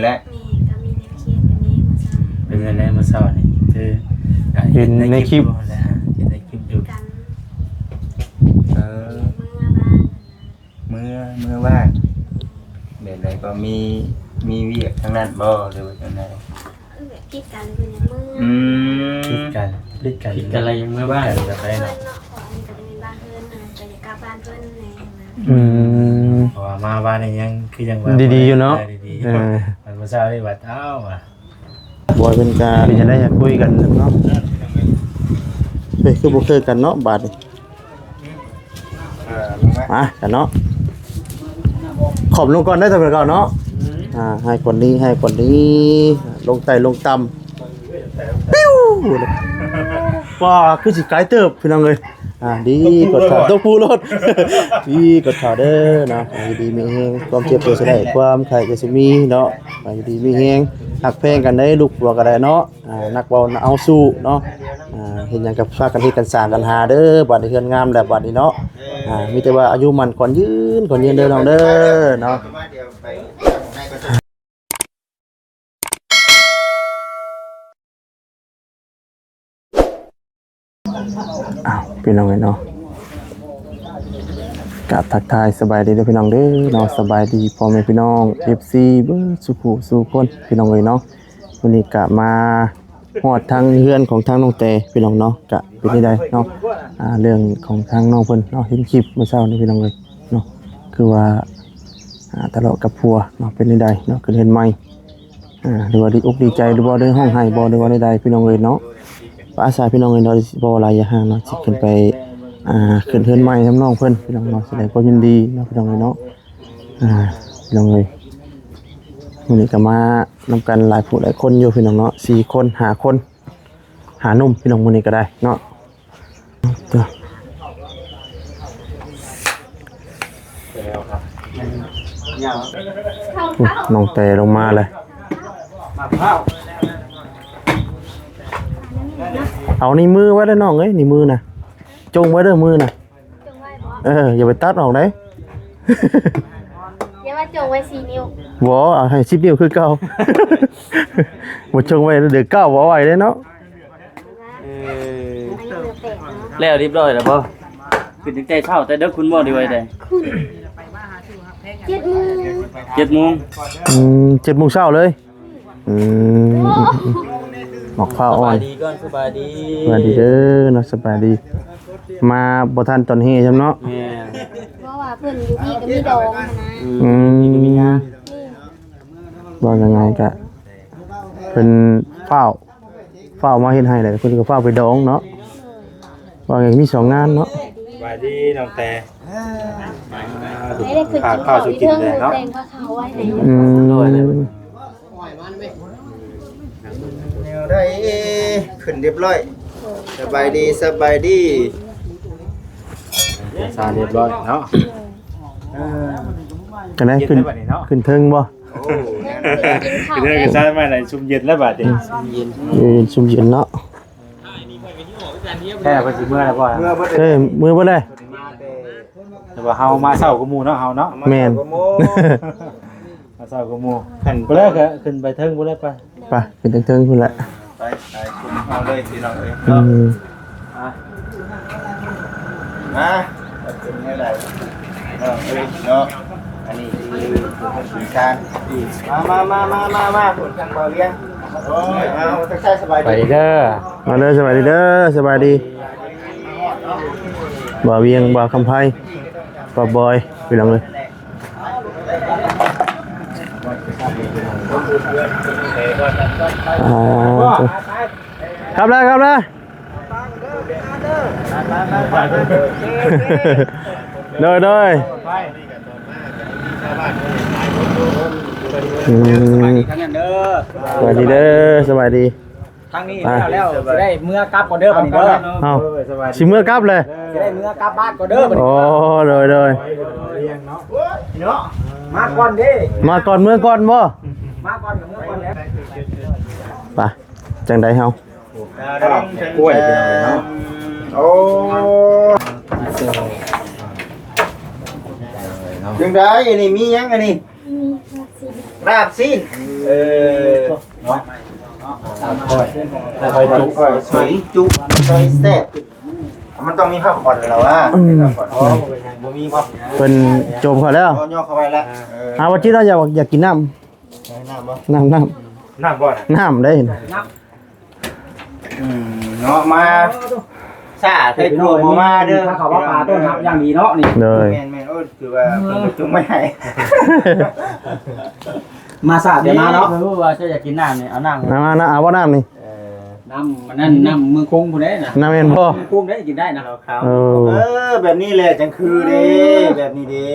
ແລະ ແມ່ກໍມີແນວຄຽດກັນແດ່ມື້ເຊົ້າ. ເປັນຈັ່ງໃດມື້ເຊົ້ານີ້? ຄື ອ່າ ເຫັນໃນຄລິບ ເຫັນໃນຄລິບຢູ່ ກັນ ເອີ ເມືອບ້ານ ເມືອ ເມືອບ້ານ. ແບບໃດກໍມີ ມີວຽກທາງນັ້ນບໍ່ ຫຼືວ່າຈັ່ງໃດ? ແບບຕິດກັນເພິ່ນເມືອ. ອືມ ຕິດກັນ ຕິດກັນ ຕິດກັນແລ້ວຍັງເມືອບ້ານ ແບບໃດເນາະ? ເພິ່ນເນາະ ເພາະອັນນີ້ກໍເປັນບ້ານເພິ່ນ ອັນນີ້ກໍເປັນບ້ານເພິ່ນ ແມ່ນ ອືມ ເພາະວ່າມາບ້ານນີ້ຍັງ ຄືຍັງວ່າ ດີໆຢູ່ເນາະ. ເອີ ດີໆຢູ່ ເອີ ບັດມື້ເຊົ້ານີ້ບັດ ອ້າວ ວ່າ ບອຍເພິ່ນກະ ເປັນຈັ່ງໃດ ຢາກຄຸຍກັນເນາະ. ເຮີ້ຍ ຄືບໍ່ຄືກັນເນາະບາດນີ້. ມາກັນເນາະ ຂອບລົງກ່ອນເດີ ທ່ານຜູ້ເຖົ້າເນາະ. ອ່າ ໃຫ້ກວ່ານີ້ ໃຫ້ກວ່ານີ້ ລົງໃຕ້ລົງຕ່ຳ ປິວ ປ້າ ຄືຊິໄກເຕີບ ພີ່ນ້ອງເອີຍ. ອ່າ ດີກວ່າເກົ່າ ຕົກພູໂລດ ດີກວ່າເກົ່າເດີເນາະ. ຢູ່ດີມີແຮງ ຄວາມເຈັບຢ່າຊິໄດ້ ຄວາມໄຂ້ຢ່າຊິມີເນາະ. ໃຫ້ຢູ່ດີມີແຮງ ຮັກແພງກັນເດີ ລູກຜົວກໍໄດ້ເນາະ. ອ່າ ນັກເວົ້າເອົາສູ້ເນາະ. ອ່າ ເຮັດຫຍັງກໍພາກັນເຮັດກັນສ້າງກັນຫາເດີ ບາດນີ້ເຮືອນງາມແລ້ວບາດນີ້ເນາະ. ອ່າ ມີແຕ່ວ່າອາຍຸໝັ້ນຂວັນຍືນ ຂວັນຍືນເດີນ້ອງເດີເນາະ. ອ້າວ ພີ່ນ້ອງເອີຍເນາະ ກາບທັກທາຍສະບາຍດີເດີພີ່ນ້ອງເດີເນາະ. ສະບາຍດີພໍ່ແມ່ພີ່ນ້ອງ ເອັຟຊີ ເບິດສູ່ຜູ້ສູ່ຄົນ ພີ່ນ້ອງເອີຍເນາະ. ມື້ນີ້ກະມາຮອດທາງເຮືອນຂອງທາງນ້ອງແຕພີ່ນ້ອງເນາະ. ກະເປັນຈັ່ງໃດເນາະ ອ່າ ເລື່ອງຂອງທາງນ້ອງເພິ່ນເນາະ ເຫັນຄລິບມື້ເຊົ້ານີ້ພີ່ນ້ອງເອີຍເນາະ ຄືວ່າ ອ່າ ທະເລາະກັບຜົວເນາະ. ເປັນຈັ່ງໃດເນາະ ຂຶ້ນເຮືອນໃໝ່ ອ່າ ຫຼືວ່າດີອົກດີໃຈ ຫຼືວ່າໄດ້ຮ້ອງໄຫ້ບໍ່ ຫຼືວ່າໃດໆ ພີ່ນ້ອງເອີຍເນາະ. ອາສາພີ່ນ້ອງເອີຍເນາະ ບໍ່ຫຼາຍຢ່າຫ່າງເນາະ ຊິຂຶ້ນໄປ ອ່າ ຂຶ້ນເຮືອນໃໝ່ນຳນ້ອງເພິ່ນ ພີ່ນ້ອງເນາະ. ສະແດງຄວາມຍິນດີເນາະ ພີ່ນ້ອງເອີຍເນາະ. ອ່າ ພີ່ນ້ອງເອີຍ ມື້ນີ້ກໍມານຳກັນຫຼາຍຜູ້ຫຼາຍຄົນຢູ່ ພີ່ນ້ອງເນາະ ສີ່ຄົນ ຫ້າຄົນ ຫ້າໜຸ່ມ ພີ່ນ້ອງ ມື້ນີ້ກໍໄດ້ເນາະ. ໂອ້ ນ້ອງແຕລົງມາເລີຍ. ເອົານີ້ມືໄວ້ເດີນ້ອງເອີຍ ນີ້ມືນະ ຈົ່ງໄວ້ເດີມືນະ. ເອີ ຢ່າໄປຕັດອອກເດ້. ຢ່າວ່າຈົ່ງໄວ້ສີ່ນິ້ວ ບໍ່ ເອົາໃຫ້ສິບນິ້ວຄືເກົ່າ. ບໍ່ຈົ່ງໄວ້ເດີ ເກົ້າບໍ່ໄວ້ເດ້ເນາະ. ເອີ ອັນນີ້ເຫຼືອແປດເນາະ ແລ້ວຮຽບຮ້ອຍແລ້ວບໍ່? ຂຶ້ນຕັ້ງແຕ່ເຊົ້າແຕ່ເດິກພຸ້ນບໍ່ ຫຼືວ່າໃດ? ຂຶ້ນເຈັດໂມງ ເຈັດໂມງ. ອືມ ເຈັດໂມງເຊົ້າເລີຍ. ອືມ ໝາກພ້າວອ່ອນ. ສະບາຍດີກ່ອນ ສະບາຍດີ ສະບາຍດີເດີເນາະ ສະບາຍດີ. ມາບໍ່ທັນຕອນແຫ່ຊ້ຳເນາະ. ແມ່ນ ເພາະວ່າເພິ່ນຢູ່ພີ້ກໍມີດອງຫັ້ນນະ. ອືມ ວ່າງ່າຍໆ ກະເພິ່ນຟ້າວ ຟ້າວມາເຮັດໃຫ້ແຫຼະ ເພິ່ນກໍຟ້າວໄປດອງເນາະ. ວ່າໄງ ມີສອງງານເນາະ. ສະບາຍດີນ້ອງແຕ ໄດ້ ໄດ້ຂຶ້ນກິນຂ້າວຢູ່ເທິງ ເນາະ ແຕ່ງຜ້າຂາວໄວ້ໃຫ້. ອືມ ແນວໃດ ຂຶ້ນຮຽບຮ້ອຍ. ສະບາຍດີ ສະບາຍດີ ສາຮຽບຮ້ອຍເນາະ. ເອີ ຈັ່ງໃດ ຂຶ້ນ ເຢັນແລ້ວບັດນີ້ເນາະ ຂຶ້ນເທິງບໍ່? ໂອ້ ແນວໃດ ເດີນກັນຊານມາໄດ້ຊຸ່ມເຢັນແລ້ວບັດນີ້. ອືມ ຊຸ່ມເຢັນ ເອີ ຊຸ່ມເຢັນເນາະ. ແທ້ເພິ່ນຊິເມືອແລ້ວບໍ່? ເອີ ເມືອເບິດແລ້ວ. ແຕ່ວ່າເຮົາມາເຊົ້າກວ່າໝູ່ເນາະ ເຮົາເນາະ. ແມ່ນ ມາເຊົ້າກວ່າໝູ່. ໄປເລີຍ ຂຶ້ນໄປເທິງພຸ້ນເລີຍ ໄປ ໄປຂຶ້ນເທິງໆ ພຸ້ນແຫຼະ. ໄປ ໄປ ເອົາເລີຍພີ່ນ້ອງເອີຍ ອືມ ເນາະ. ມາ ເປັນແນວໃດເນາະ ເອີຍເນາະ. ອັນນີ້ຄືເປັນຄົນກິນຊານ. ມາ ມາ ມາ ມາ ມາ ທາງບ່າວວຽງ. ໂອ້ຍ ມາ ເອົາ ທັກທາຍສະບາຍດີ ສະບາຍດີເດີ. ມາເດີ ສະບາຍດີເດີ ສະບາຍດີ. ບ່າວວຽງ ບ່າວຄຳໄພ ບ່າວບອຍ ພີ່ນ້ອງເອີຍ. ອ່າ ກັບແລ້ວ ກັບແລ້ວ. ໂດຍ ໂດຍ ອືມ ສະບາຍດີເດີ ສະບາຍດີ. ທາງນີ້ແລ້ວ ແລ້ວຊິໄດ້ເມືອກັບກ່ອນເດີບັດນີ້ເດີ. ເອົ້າ ຊິເມືອກັບເລີຍ ຊິໄດ້ເມືອກັບບ້ານກ່ອນເດີບັດນີ້. ໂອ້ ໂດຍ ໂດຍ ມາກ່ອນເດ້ ມາກ່ອນເມືອກ່ອນບໍ່? ມາກ່ອນກໍເມືອກ່ອນແລ້ວ. ໄປ ຈັ່ງໃດເຮົາ ກ້ວຍເນາະ. ໂອ້ ຈັ່ງໃດອັນນີ້ ມີຫຍັງອັນນີ້? ມີຜັກຊີ ລາບຊີ້ນ ເອີ ເນາະ ຄ່ອຍຈຸ ຄ່ອຍຈຸ ຄ່ອຍແຊບ ມັນຕ້ອງມີພາກຜ່ອນແລ້ວວ່າ ອືມ ມີພາກຜ່ອນ ບໍ່ມີບໍ່ ເພິ່ນຈົ່ມເຂົ້າແລ້ວ ຍໍເຂົ້າໄວ້ແລ້ວ ເອີ ຫາວ່າຈິດເຮົາຢາກ ຢາກກິນນ້ຳ ນ້ຳບໍ່ ນ້ຳ ນ້ຳ ນ້ຳບໍ່ນະ ນ້ຳເດ້ ອືມ ເນາະ ມາຊ້າໄທຄົວບໍ່ມາເດີ ຖ້າເຂົາວ່າປາຕ້ອນຮັບຢ່າງດີເນາະນີ້ ໂດຍ ແມ່ນໆ ໂອ້ ຄືວ່າເພິ່ນກໍຈົ່ງໄວ້ໃຫ້ ມາຊ້າແຕ່ມາເນາະ ເອີ ວ່າຈະຢາກກິນນ້ຳນີ້ ເອົານ້ຳ ນ້ຳມານະ ເອົາບໍ່ນ້ຳນີ້ ເອີ ນ້ຳອັນນັ້ນ ນ້ຳເມືອງຄົງພຸ້ນເດ້ນະ ນ້ຳແມ່ນບໍ່ ເມືອງຄົງເດ້ກິນໄດ້ນະ ເອີ ເອີ ແບບນີ້ແຫຼະຈັ່ງຄືເດ້ ແບບນີ້ເດ້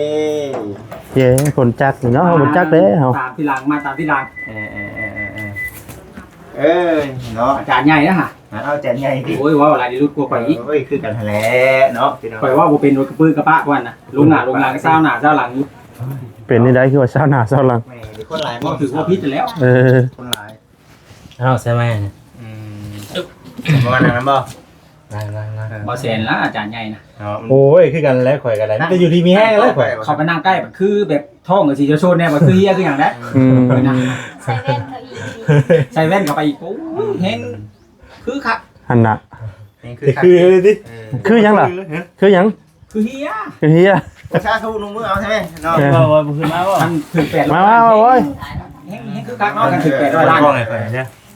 ເຢ້ ຄົນຈັກນີ້ເນາະ ເຮົາບໍ່ຈັກເດ້ເຮົາ ຕາມທີຫຼັງ ມາຕາມທີຫຼັງ ເອີ ເອີ ເອີ ເອີ ເອີ ເອີ ເນາະ ອາຈານໃຫຍ່ນະຫະ ເອົາອາຈານໃຫຍ່ຕິ ໂອ້ຍ ເວົ້າຫຼາຍ ລຸດກວ່າຂ້ອຍອີກ ໂອ້ຍ ຄືກັນຫັ້ນແຫຼະເນາະ ພີ່ນ້ອງ ຂ້ອຍເວົ້າບໍ່ເປັນ ໂດຍກະປຶກກະປະກວ່ານະ ລົງໜ້າລົງຫຼັງ ຊາວໜ້າຊາວຫຼັງຢູ່ ເປັນຈັ່ງໃດຄືວ່າຊາວໜ້າຊາວຫຼັງ ແໝ່ ຄົນຫຼາຍ ເວົ້າຖືກເວົ້າຜິດຫັ້ນແຫຼ້ວ ເອີ ຄົນຫຼາຍ ເອົາໃສ່ໄມ້ນີ້ ອືມ ປະມານນັ້ນບໍ່ ນັ້ນໆໆ ບໍ່ແສນລະອາຈານໃຫຍ່ນະ ເນາະ ໂອ້ຍ ຄືກັນແຫຼະ ຂ້ອຍກໍໄດ້ ມີແຕ່ຢູ່ດີມີແຮງແຫຼະຂ້ອຍ ເຂົ້າໄປນັ່ງໃກ້ ບາດຄືແບບ ທ້ອງກໍຊິໂຊນແດ່ ວ່າຄືເຮຍຄືຫຍັງໄດ໋ ອືມ ໃສ່ແວ່ນເຂົ້າໄປອີກ ໂອ້ຍ ແຮງຄືຄັກ ຫັ້ນນະ ແຮງຄື ຄື ຄືຕິ ເອີ ຄືຫຍັງລະ ຄືຫຍັງ ຄືເຮຍ ຄືເຮຍ ປະຊາຊົນລົງມືເອົາໃຊ່ໄໝເນາະ ເອີ ວ່າ ວ່າບໍ່ຂຶ້ນມາບໍ່ ມັນຖືກແປດ ມາ ມາ ມາ ໂອ້ຍ ແຮງ ແຮງຄືຄັກເນາະ ຄັນຖືກແປດຮ້ອຍລ້ານ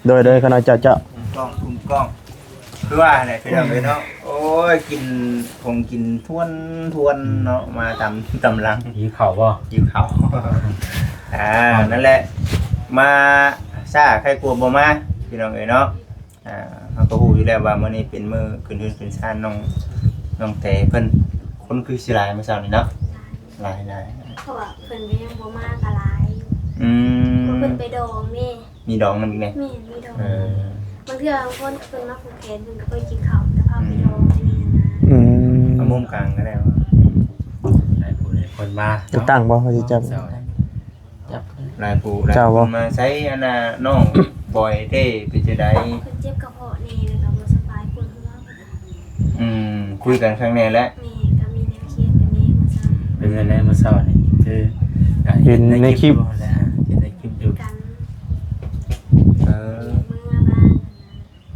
ໂດຍ ໂດຍ ຄະນະເຈົ້າ ເຈົ້າ ກຸມກ້ອງ ກຸມກ້ອງ ຄືວ່າແຫຼະພີ່ນ້ອງເອີຍເນາະ ໂອ້ຍ ກິນ ຄົງກິນທວນ ທວນເນາະ ມາຕາມ ຕາມຫຼັງ ຫິວເຂົ້າບໍ່ ຫິວເຂົ້າ ອ່າ ນັ້ນແຫຼະ ມາຊ້າໄຄກວ່າບໍ່ມາ ພີ່ນ້ອງເອີຍເນາະ ອ່າ ເຮົາກໍຮູ້ຢູ່ແລ້ວວ່າມື້ນີ້ເປັນມື້ຂຶ້ນເຮືອນຂຶ້ນຊານນ້ອງ ນ້ອງແຕເພິ່ນ ຄົນຄືຊິຫຼາຍມື້ເຊົ້ານີ້ເນາະ ຫຼາຍ ຫຼາຍ ເພາະວ່າເພິ່ນກໍຍັງບໍ່ມາກໍຫຼາຍ ອືມ ເພາະເພິ່ນໄປດອງເດ້ ມີດອງນຳອີກແມ່ນ ແມ່ນ ມີດອງ ເອີ ບາງເທື່ອບາງຄົນເພິ່ນມາຜູກແຂນ ເພິ່ນກໍໄປກິນເຂົ້າ ແຕ່ພາໄປດອງ ອືມ ອັນນີ້ນະ ອືມ ເອົາມຸມກາງກໍໄດ້ ຫຼາຍຜູ້ຫຼາຍຄົນມາ ຈະຕັ້ງບໍ່ ເຮົາຊິຈັບ ເຈົ້າ ຈັບ ຫຼາຍຜູ້ຫຼາຍຄົນມາໃຊ້ອັນນ່າ ນ້ອງບອຍເດ້ ເປັນຈັ່ງໃດ ເພິ່ນເຈັບກະເພາະແດ່ ແລ້ວກໍບໍ່ສະບາຍ ປວດຫົວ ອືມ ຄຸຍກັນຄັ້ງແນ່ແຫຼະ ແມ່ນ ກໍມີແນວຄຽດກັນແດ່ມື້ເຊົ້າ ເປັນຈັ່ງໃດມື້ເຊົ້ານີ້ ຄື ເຫັນໃນຄລິບ ເຫັນໃນຄລິບຢູ່ ກັນ ເອີ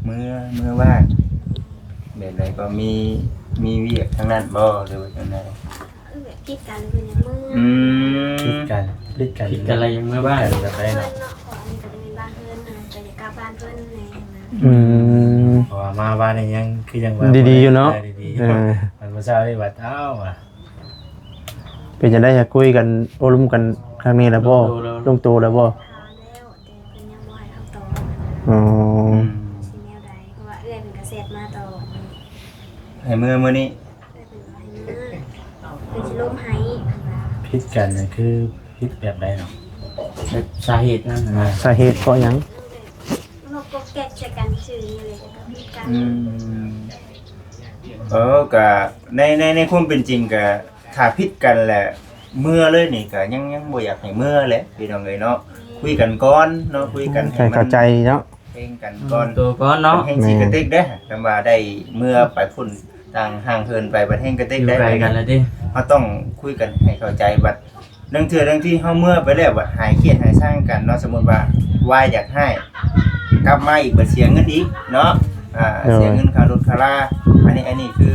ເມືອບ້ານ ເມືອ ເມືອບ້ານ ແບບໃດກໍມີ ມີວຽກທາງນັ້ນບໍ່ ຫຼືວ່າຈັ່ງໃດ ຄືແບບຜິດກັນເພິ່ນຢາກເມືອ ອືມ ຜິດກັນ ຜິດກັນ ຜິດກັນແລ້ວຍັງເມືອບ້ານ ແບບໃດເນາະ ເພິ່ນເນາະ ເພາະອັນນີ້ກໍຈະແມ່ນບ້ານເພິ່ນນະ ກໍຢາກກັບບ້ານເພິ່ນແດ່ນະ ອືມ ເພາະວ່າມາບ້ານນີ້ຍັງຄືຍັງວ່າ ດີໆຢູ່ເນາະ ເອີ ດີໆຢູ່ ເອີ ມັນບໍ່ເຊົ້ານີ້ບັດ ອ້າວ ເປັນຈັ່ງໃດ ຫາ ຄຸຍກັນ ໂອ້ລົມກັນຄັ້ງນີ້ແລ້ວບໍ່ ລົງໂຕແລ້ວ ລົງໂຕແລ້ວບໍ່ ຖາມແລ້ວ ແຕ່ເພິ່ນຍັງບໍ່ໃຫ້ຄຳຕອບ ອໍ ອືມ ຊິແນວໃດ ເພາະວ່າເອື້ອຍເພິ່ນກໍແຊັດມາຕອບ ໃຫ້ເມືອມື້ນີ້ ເອື້ອຍເພິ່ນວ່າໃຫ້ເມືອ ເພິ່ນຊິລົມໃຫ້ ຜິດກັນນັ້ນຄືຜິດແບບໃດເນາະ ແບບສາເຫດນັ້ນນະ ສາເຫດເພາະຫຍັງ ເວົ້າກໍແກັກໃສ່ກັນຊື່ນີ້ແຫຼະ ກໍຜິດກັນ ອືມ ເອີ ກະໃນ ໃນ ໃນຄວາມເປັນຈິງກະ ຖ້າຜິດກັນແຫຼະເມືອເລີຍນີ້ກະຍັງ ຍັງບໍ່ຢາກໃຫ້ເມືອແຫຼະ ພີ່ນ້ອງເອີຍເນາະ ຄຸຍກັນກ່ອນເນາະ ຄຸຍກັນໃຫ້ມັນເຂົ້າໃຈເນາະ ເພງກັນກ່ອນ ໂຕກ່ອນເນາະ ແຮງຊິກະຕິກເດ້ ແມ່ນ ຄັນວ່າໄດ້ເມືອໄປພຸ້ນ ຕ່າງຫ່າງເຫີນໄປ ບັດແຮງກະຕິກໄດ້ ຢູ່ໄກກັນແລ້ວຕິ ເຮົາຕ້ອງຄຸຍກັນໃຫ້ເຂົ້າໃຈ ບັດ ລາງເທື່ອ ລາງທີເຮົາເມືອໄປແລ້ວ ບັດຫາຍຄຽດຫາຍຊັງກັນເນາະ ສົມມຸດວ່າ ວ່າຢາກຮ້າຍ ກັບມາອີກ ບັດເສຍເງິນອີກເນາະ ອ່າ ໂດຍ ເສຍເງິນຄ່າລົດຄ່າລາ ອັນນີ້ ອັນນີ້ຄື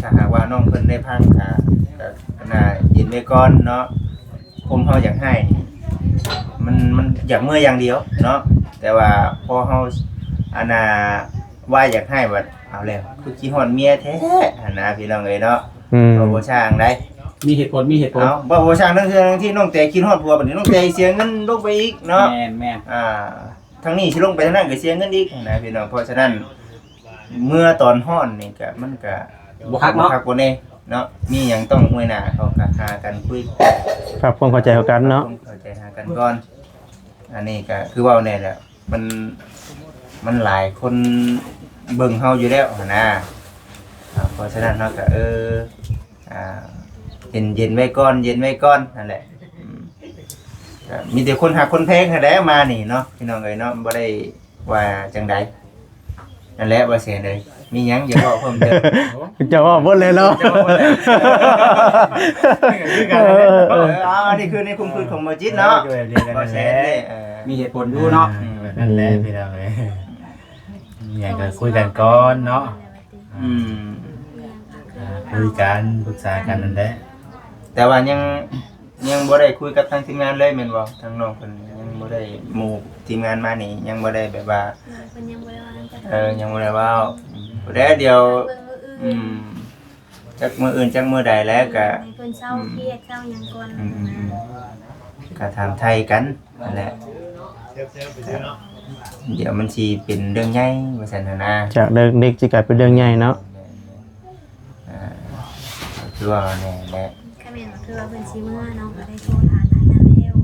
ຖ້າຫາກວ່ານ້ອງເພິ່ນໄດ້ຟັງ ກະ ກະໜ້າເຢັນໄວ້ກ່ອນເນາະ ຄົນເຮົາຢາກຮ້າຍນີ້ ມັນ ມັນຢາກເມືອຢ່າງດຽວເນາະ ແຕ່ວ່າພໍເຮົາ ອັນນ່າ ວ່າຢາກຮ້າຍ ບັດ ເອົາແລ້ວ ຄືຄິດຮອດເມຍແທ້ຫັ້ນນະ ພີ່ນ້ອງເອີຍເນາະ ອືມ ເວົ້າບໍ່ຊ່າງໃດ ມີເຫດຜົນ ມີເຫດຜົນ ເອົາ ເວົ້າບໍ່ຊ່າງ ລາງເທື່ອ ລາງທີນ້ອງແຕຄິດຮອດຜົວ ບັດນີ້ນ້ອງແຕເສຍເງິນລົງໄປອີກເນາະ ແມ່ນໆ ອ່າ ທາງນີ້ຊິລົງໄປທາງນັ້ນກໍເສຍເງິນອີກຫັ້ນນະ ພີ່ນ້ອງ ເພາະສະນັ້ນ ເມື່ອຕອນຮ້ອນນີ້ກໍ ມັນກໍບໍ່ຄັກເນາະ ບໍ່ຄັກບໍ່ແນ່ເນາະ ມີຫຍັງຕ້ອງອວຍໜ້າ ເຮົາກໍຫາກັນຄຸຍ ປັບຄວາມເຂົ້າໃຈເຂົ້າກັນເນາະ ປັບຄວາມເຂົ້າໃຈຫາກັນກ່ອນ ອັນນີ້ກໍຄືເວົ້າແນ່ແຫຼະ ມັນ ມັນຫຼາຍຄົນເບິ່ງເຮົາຢູ່ແລ້ວຫັ້ນນະ ອ່າ ເພາະສະນັ້ນເຮົາກໍ ເອີ ອ່າ ເຢັນ ເຢັນໄວ້ກ່ອນ ເຢັນໄວ້ກ່ອນຫັ້ນແຫຼະ ອືມ ກໍມີແຕ່ຄົນຮັກຄົນແພງຫັ້ນແຫຼະມານີ້ເນາະ ພີ່ນ້ອງເອີຍເນາະ ບໍ່ໄດ້ວ່າຈັ່ງໃດ ນັ້ນແຫຼະ ບໍ່ແສນເອີຍ ມີຫຍັງຢາກເວົ້າເພີ່ມເຕີມ? ເຈົ້າເວົ້າເບິດແລ້ວເນາະ. ເຈົ້າເວົ້າເບິດແລ້ວ. ຄືກັນເລີຍເນາະ. ເອີ ເອີ ເອົາ ອັນນີ້ຄືໃນຄວາມຄິດຂອງບໍ່ຈິດເນາະ. ເອີ ຄືກັນເລີຍ. ບໍ່ແຊນເດ້. ເອີ ມີເຫດຜົນຢູ່ເນາະ. ເອີ ແບບນັ້ນແຫຼະ ອືມ ພີ່ນ້ອງເອີຍ. ມີຫຍັງກໍຄຸຍກັນກ່ອນເນາະ. ອືມ ອ່າ ຄຸຍກັນ ປຶກສາກັນນັ້ນແຫຼະ. ແຕ່ວ່າຍັງ ຍັງບໍ່ໄດ້ຄຸຍກັບທາງທີມງານເລີຍແມ່ນບໍ່? ທາງນ້ອງເພິ່ນຍັງບໍ່ໄດ້ ໝູ່ທີມງານມານີ້ຍັງບໍ່ໄດ້ແບບວ່າ ເພິ່ນຍັງບໍ່ໄດ້ເວົ້ານຳກັນ. ເອີ ຍັງບໍ່ໄດ້ເວົ້າ. ອືມ ຜູ້ໃດດຽວ ເບິ່ງມື້ອື່ນ. ອືມ ຈັກມື້ອື່ນຈັກມື້ໃດແລ້ວກະ ໃຫ້ເພິ່ນເຊົາ ອືມ ຄຽດເຊົາຫຍັງກ່ອນ. ອືມ ອືມ ອືມ ກະຖາມໄຖ່ກັນຫັ້ນແຫຼະ. ດຽວມັນຊິເປັນເລື່ອງໃຫຍ່ວ່າຊັ້ນຫັ້ນນະ. ຈາກເລື່ອງເລັກຊິກາຍເປັນເລື່ອງໃຫຍ່ເນາະ. ອ່າ ຄືວ່າແນ່ແຫຼະ. ຄັນແມ່ນວ່າຄືວ່າເພິ່ນຊິເມືອເນາະ ກໍໄດ້ໂທຖາມທາງນັ້ນແລ້ວ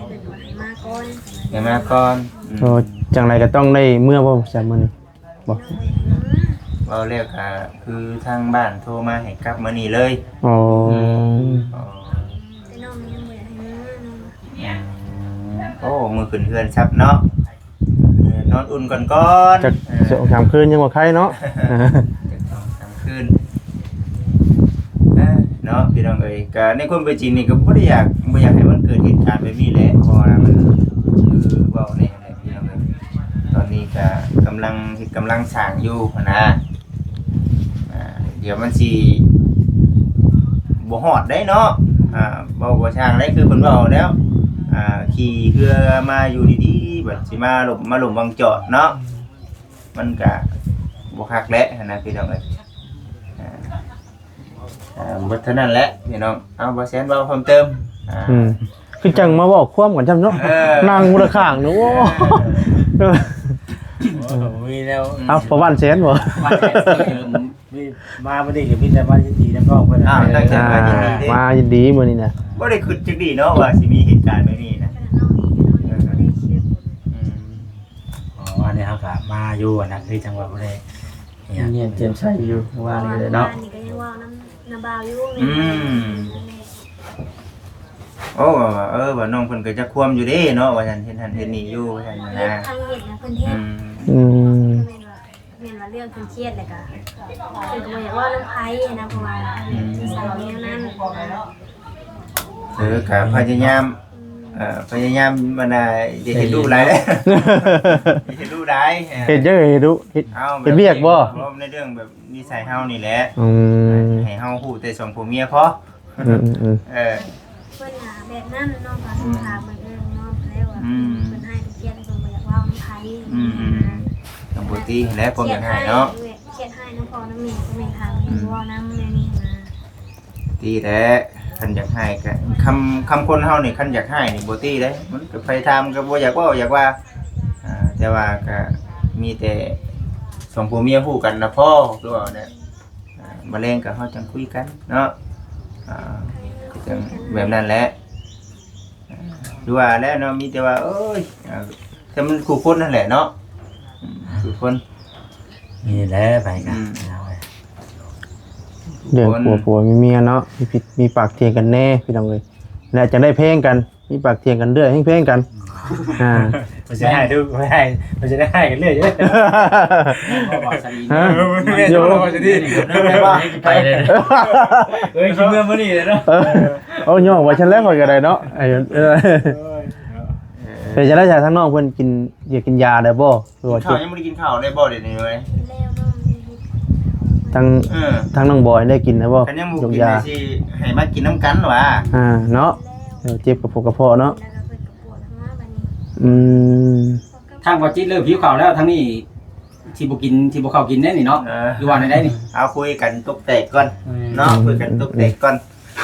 ເພິ່ນກໍໃຫ້ມາກ່ອນ. ໃຫ້ມາກ່ອນ. ອືມ ໂອ້ ຈັ່ງໃດກໍຕ້ອງໄດ້ເມືອບໍ່ ສາມມື້ນີ້? ບໍ່ ນ້ອງບໍ່ຢາກໃຫ້ເມືອ. ເວົ້າແລ້ວກໍຄືທາງບ້ານໂທມາໃຫ້ກັບມື້ນີ້ເລີຍ. ອໍ ອືມ ອໍ ແຕ່ນ້ອງຍັງບໍ່ຢາກໃຫ້ເມືອເນາະ. ອືມ ໂອ້ ມື້ຂຶ້ນເຮືອນຊັບເນາະ. ເອີ ນອນອຸ່ນກ່ອນໆ ຈັກ ເອີ ສອງສາມຄືນຍັງບໍ່ໄຄເນາະ. ຈັກສອງສາມຄືນ ເອີ ເນາະ ພີ່ນ້ອງເອີຍ. ກະໃນຄວາມເປັນຈິງນີ້ກໍບໍ່ໄດ້ຢາກ ບໍ່ຢາກໃຫ້ມັນເກີດເຫດການແບບນີ້ແຫຼະ ເພາະວ່າມັນຄືເວົ້າແນ່ແຫຼະ ພີ່ນ້ອງເອີຍ. ຕອນນີ້ກະກຳລັງເຮັດກຳລັງສ້າງຢູ່ຫັ້ນນະ. ອ່າ ດຽວມັນຊິບໍ່ຮອດໄດ໋ເນາະ. ອ່າ ເວົ້າບໍ່ຊ່າງໄດ໋ ຄືເພິ່ນເວົ້າແລ້ວ ອ່າ ຂີ່ເຮືອມາຢູ່ດີໆ ບັດຊິມາລົມ ມາລົມວາງຈອດເນາະ ມັນກະບໍ່ຄັກແຫຼະຫັ້ນນະ ພີ່ນ້ອງເອີຍ. ອ່າ ອ່າ ໝົດເທົ່ານັ້ນແຫຼະ ພີ່ນ້ອງ. ເອົາ ບໍ່ແຊນເວົ້າເພີ່ມເຕີມ. ອ່າ ອືມ ຄືຈັ່ງມາເວົ້າຄວາມກັນຊ້ຳເນາະ. ເອີ ນັ່ງຄົນລະຂ້າງເນາະ. ໂອ້ ເອີ ໂອ້ ມີແນວ ເອົາ ປະຫວັນແຊນບໍ່? ມີ ມາມື້ນີ້ກໍມີແຕ່ມາຍິນດີນຳນ້ອງເພິ່ນ. ອ້າວ ຕັ້ງໃຈມາຍິນດີເດ້ ມາຍິນດີມື້ນີ້ນະ. ບໍ່ໄດ້ຄິດຈັກດີ້ເນາະວ່າຊິມີເຫດການແບບນີ້ນະ. ຂະໜາດນ້ອງເອງກໍຍັງບໍ່ໄດ້ຄິດ. ອືມ ອໍ ອັນນີ້ເຮົາກໍມາຢູ່ຫັ້ນນະ ຄືຈັ່ງວ່າບໍ່ໄດ້ຫຍັງ ນຽນແຈ່ມໃສຢູ່ ເມື່ອວານນີ້ກໍໄດ້ເນາະ. ເມື່ອວານນີ້ກໍຍັງເວົ້ານຳນ້າບ່າວຢູ່. ອືມ ໂອ້ ເອີ ວ່ານ້ອງເພິ່ນກໍຈັກຄວາມຢູ່ເດ້ເນາະ ວ່າຊັ້ນ ເຮັດຫັ້ນເຮັດນີ້ຢູ່ ວ່າຊັ້ນນະ. ທາງເຮັດນະເພິ່ນເຮັດ. ອືມ ອືມ ກໍແມ່ນວ່າ ແມ່ນວ່າເລື່ອງເພິ່ນຄຽດແລ້ວກະ ເພິ່ນກໍບໍ່ຢາກເວົ້ານຳໃຜນະ ເພາະວ່າ ອືມ ນິໄສແນວນັ້ນ. ເອີ ກະພະຍາຍາມ ອືມ ເອີ ພະຍາຍາມ ອັນນ່າ ຢ່າເຮັດດຸຫຼາຍ ຢ່າເຮັດດຸຫຼາຍ. ເອີ ເຮັດຫຍັງໃຫ້ດຸ? ເຮັດ ເອົາ ເຮັດວຽກບໍ່? ເວົ້າໃນເລື່ອງແບບນິໄສເຮົານີ້ແຫຼະ. ອືມ ໃຫ້ເຮົາຮູ້ແຕ່ສອງຜົວເມຍພໍ. ອືມ ອືມ ອືມ ເອີ ເພິ່ນຫາແບບນັ້ນເນາະ ກໍໂທຖາມເບິ່ງເອີງເນາະ ແລ້ວວ່າ ອືມ ເພິ່ນໃຫ້ໄປຄຽດ ເພິ່ນບໍ່ຢາກເວົ້ານຳໃຜ. ອືມ ອືມ ອືມ ກໍບໍ່ຕິແຫຼະ ພວກຢາກໃຫ້ເນາະ ຄຽດໃຫ້ນຳພໍ່ນຳແມ່ ກໍແມ່ນຖາມ ອືມ ເວົ້ານຳແນວນີ້ນະ. ຕິແຫຼະ ຄັນຢາກໃຫ້ກໍ ຄຳ ຄຳຄົນເຮົານີ້ ຄັນຢາກໃຫ້ນີ້ບໍ່ຕິເດ້ ມັນກໍໃຜຖາມກໍບໍ່ຢາກເວົ້າຢາກວ່າ. ອ່າ ແຕ່ວ່າກໍມີແຕ່ສອງຜົວເມຍຮູ້ກັນນະພໍ ຄືວ່າແຫຼະ. ອ່າ ມາແລງກໍເຮົາຈັ່ງຄຸຍກັນເນາະ. ອ່າ ຈັ່ງແບບນັ້ນແຫຼະ. ອ່າ ຄືວ່າແຫຼະເນາະ ມີແຕ່ວ່າ ໂອ້ຍ ອ່າ ແຕ່ມັນຄູ່ຄົນນັ້ນແຫຼະເນາະ. ອືມ ຄູ່ຄົນ ນີ້ແຫຼະ ໄປກັນ ອືມ ເອົາໄວ້ ເລື່ອງຜົວ ຜົວເມຍເນາະ ມີຜິດ ມີປາກຖຽງກັນແດ່ ພີ່ນ້ອງເອີຍ ແລະ ຈັ່ງໄດ້ແພງກັນ. ມີປາກຖຽງກັນເລື້ອຍ ແຮ່ງແພງກັນ. ອ່າ ເພິ່ນຊິໄດ້ ເພິ່ນຊິໄດ້ ເພິ່ນຊິໄດ້ຮ້າຍກັນເລື້ອຍຢູ່. ຮະ? ໂຍ ໄປເລີຍ ເອີຍ ຊິເມືອມື້ນີ້ແຫຼະເນາະ. ເອີ ເອົາ ຍ້ອງວ່າຊັ້ນແຫຼະ ຂ້ອຍກໍໄດ້ເນາະ. ເອີ ເປັນຈັ່ງໃດຊະ ທາງນ້ອງເພິ່ນກິນ ຢາກກິນຢາໄດ້ບໍ່? ຄືວ່າ ກິນເຂົ້າ ຍັງບໍ່ໄດ້ກິນເຂົ້າໄດ້ບໍ່ດຽວນີ້ເວີຍ? ທາງ ເອີ ທາງນ້ອງບອຍໄດ້ກິນແລ້ວບໍ່? ຄັນຍັງບໍ່ກິນ ຢາ ຊິໃຫ້ມາກິນນຳກັນຫວາ? ອ່າ ເນາະ ເອີ ເຈັບກະໂພກກະເພາະເນາະ. ອືມ ທາງບໍ່ຈິດເລີ່ມຫິວເຂົ້າແລ້ວ ທາງນີ້ຊິບໍ່ກິນ ຊິບໍ່ເຂົ້າກິນແນ່ນີ້ເນາະ. ເອີ ຫຼືວ່າແນວໃດນີ້? ເອົາ ຄຸຍກັນຕົກແຕກກ່ອນ ອືມ ເນາະ ຄຸຍກັນຕົກແຕກກ່ອນ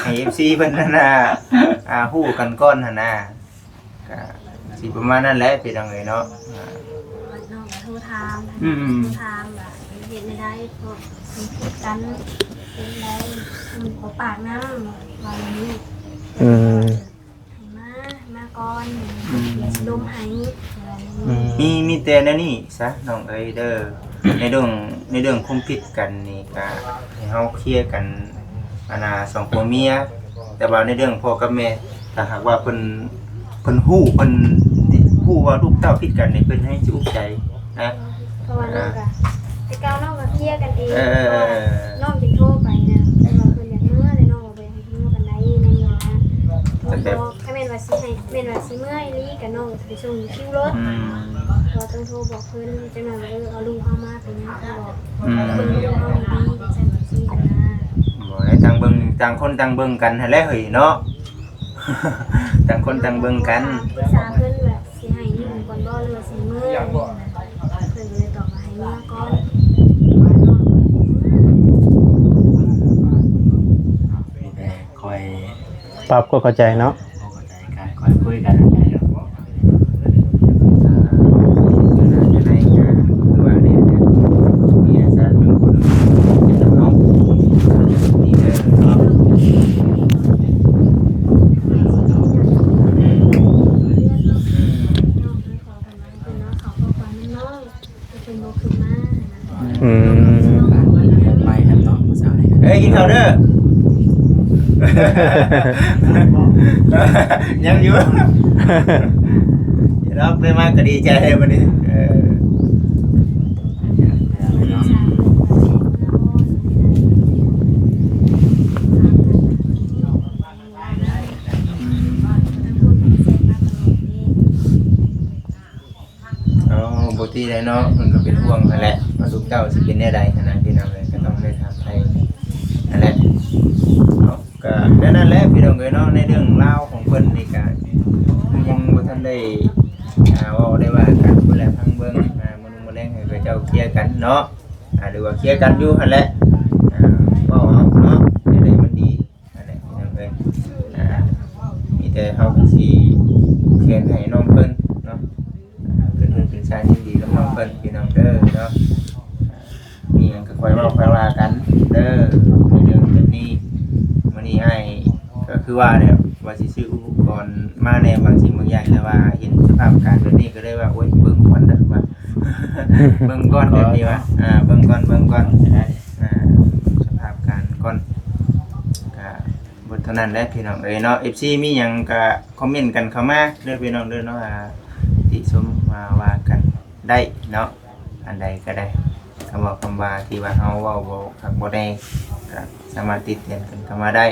ໃຫ້ເອັຟຊີເພິ່ນຫັ້ນນະ ອ່າ ຮູ້ກັນກ່ອນຫັ້ນນະ. ກະຊິປະມານນັ້ນແຫຼະ ພີ່ນ້ອງເອີຍເນາະ. ນ້ອງກໍໂທຖາມ ອືມ ໂທຖາມວ່າເຮັດແນວໃດ ພວກມັນຜິດກັນ ເປັນໃດ ມັນບໍ່ປາກນຳ ວ່າແນວນີ້. ອືມ ໃຫ້ມາ ໃຫ້ມາກ່ອນ ອືມ ຊິລົມໃຫ້ ວ່າແນວນີ້. ອືມ ມີ ມີແຕ່ແນວນີ້ຊະ ນ້ອງເອີຍເດີ. ໃນເລື່ອງ ໃນເລື່ອງຄວາມຜິດກັນນີ້ກະໃຫ້ເຮົາເຄລຍກັນ ອັນນ່າ ສອງຜົວເມຍ. ແຕ່ວ່າໃນເລື່ອງພໍ່ກັບແມ່ ຖ້າຫາກວ່າເພິ່ນ ເພິ່ນຮູ້ ເພິ່ນຮູ້ວ່າລູກເຕົ້າຜິດກັນນີ້ ເພິ່ນແຮ່ງຊິອຸກໃຈນະ. ເພາະວ່ານ້ອງກະ ເຄຍກັນເອງ ເອີ ເພາະວ່ານ້ອງຈຶ່ງໂທໄປນະ ເພາະວ່າເພິ່ນຢາກເມືອ ແລະນ້ອງກໍບໍ່ຢາກໃຫ້ເມືອປານໃດ ແນວນີ້ນະ. ເພິ່ນບອກ ຄັນແມ່ນວ່າຊິໃຫ້ ແມ່ນວ່າຊິເມືອອີ່ຫຼີ ກໍນ້ອງກໍຊິໄປສົ່ງຢູ່ຄິວລົດ ອືມ ກໍຕ້ອງໂທບອກເພິ່ນ ຈັກໜ່ອຍວ່າ ເອີ ເອົາລູກເຮົາມາເປັນຫຍັງ ເພິ່ນບອກ ອືມ ເບິ່ງລູກເຮົາດີໆ ຈັ່ງຊັ້ນຈັ່ງຊີ້ນະ. ບໍ່ໄດ້ ຕ່າງເບິ່ງ ຕ່າງຄົນຕ່າງເບິ່ງກັນຫັ້ນແຫຼະເຮີ້ຍເນາະ. ຕ່າງຄົນຕ່າງເບິ່ງກັນ ປຶກສາເພິ່ນວ່າຊິໃຫ້ຢູ່ກ່ອນບໍ່ ຫຼືວ່າຊິເມືອ ເພິ່ນກໍເລີຍຕອບວ່າໃຫ້ເມືອກ່ອນ. ມີແຕ່ຄ່ອຍ ປັບຄວາມເຂົ້າໃຈເນາະ ເຂົ້າໃຈກັນ ຄ່ອຍຄຸຍກັນຫັ້ນແຫຼະ. ອືມ ໄປແລ້ວເນາະ ມື້ເຊົ້ານີ້ ເອີ ກິນເຂົ້າເດີ ຍັງຢູ່ ເນາະ ໄດ້ມາກໍດີໃຈແລ້ວບັດນີ້ ເອີ. ເອົາ ບໍ່ຕິໄດ້ເນາະ ເພິ່ນກໍເປັນຫ່ວງຫັ້ນແຫຼະ ວ່າລູກເຕົ້າຊິເປັນແນວໃດຫັ້ນນະ ພີ່ນ້ອງເອີຍ ກໍຕ້ອງໄດ້ຖາມໄຖ່ຫັ້ນແຫຼະເນາະ. ກໍແນວນັ້ນແຫຼະ ພີ່ນ້ອງເອີຍເນາະ ໃນເລື່ອງລາວຂອງເພິ່ນນີ້ກໍຄືຍັງບໍ່ທັນໄດ້ ອ່າ ເວົ້າໄດ້ວ່າກັນພຸ້ນແຫຼະ ຟັງເບິ່ງ ອ່າ ມື້ໜຶ່ງມື້ແລງໃຫ້ເຂົາເຈົ້າເຄຍກັນເນາະ ອ່າ ຫຼືວ່າເຄຍກັນຢູ່ຫັ້ນແຫຼະ ອ່າ ເວົ້າເອົາເນາະ ແນວໃດມັນດີ ນັ້ນແຫຼະ ພີ່ນ້ອງເອີຍ ອ່າ ມີແຕ່ເຮົາກໍຊິແຂນໃຫ້ນ້ອງເພິ່ນເນາະ ອ່າ ເປັນເຮືອນເປັນຊານຍິນດີກັບນ້ອງເພິ່ນ ພີ່ນ້ອງເດີເນາະ ອ່າ ມີຫຍັງກໍຄ່ອຍເວົ້າຄ່ອຍວ່າກັນເດີ ໃນເລື່ອງແບບນີ້. ມື້ນີ້ອ້າຍກໍຄືວ່າແຫຼະ ວ່າຊິຊື້ອຸປະກອນມາແດ່ບາງສິ່ງບາງຢ່າງ ແຕ່ວ່າເຫັນສະພາບການແບບນີ້ກໍເລີຍວ່າ ໂອ້ຍ ເບິ່ງກ່ອນເດີວ່າ ເບິ່ງກ່ອນແບບນີ້ວ່າ ອ່າ ເບິ່ງກ່ອນ ເບິ່ງກ່ອນ ອ່າ ສະພາບການກ່ອນ ກະ ໝົດເທົ່ານັ້ນແຫຼະພີ່ນ້ອງເອີຍເນາະ ເອັຟຊີ ມີຫຍັງກະຄອມເມັນກັນເຂົ້າມາເດີພີ່ນ້ອງເດີເນາະ ອ່າ ຕິຊົມວ່າ ວ່າກັນໄດ້ເນາະ ອັນໃດກໍໄດ້ ຄຳເວົ້າຄຳວ່າທີ່ວ່າເຮົາເວົ້າບໍ່ຄັກບໍ່ແນ່ ກໍສາມາດຕິເຕືອນກັນເຂົ້າມາໄດ້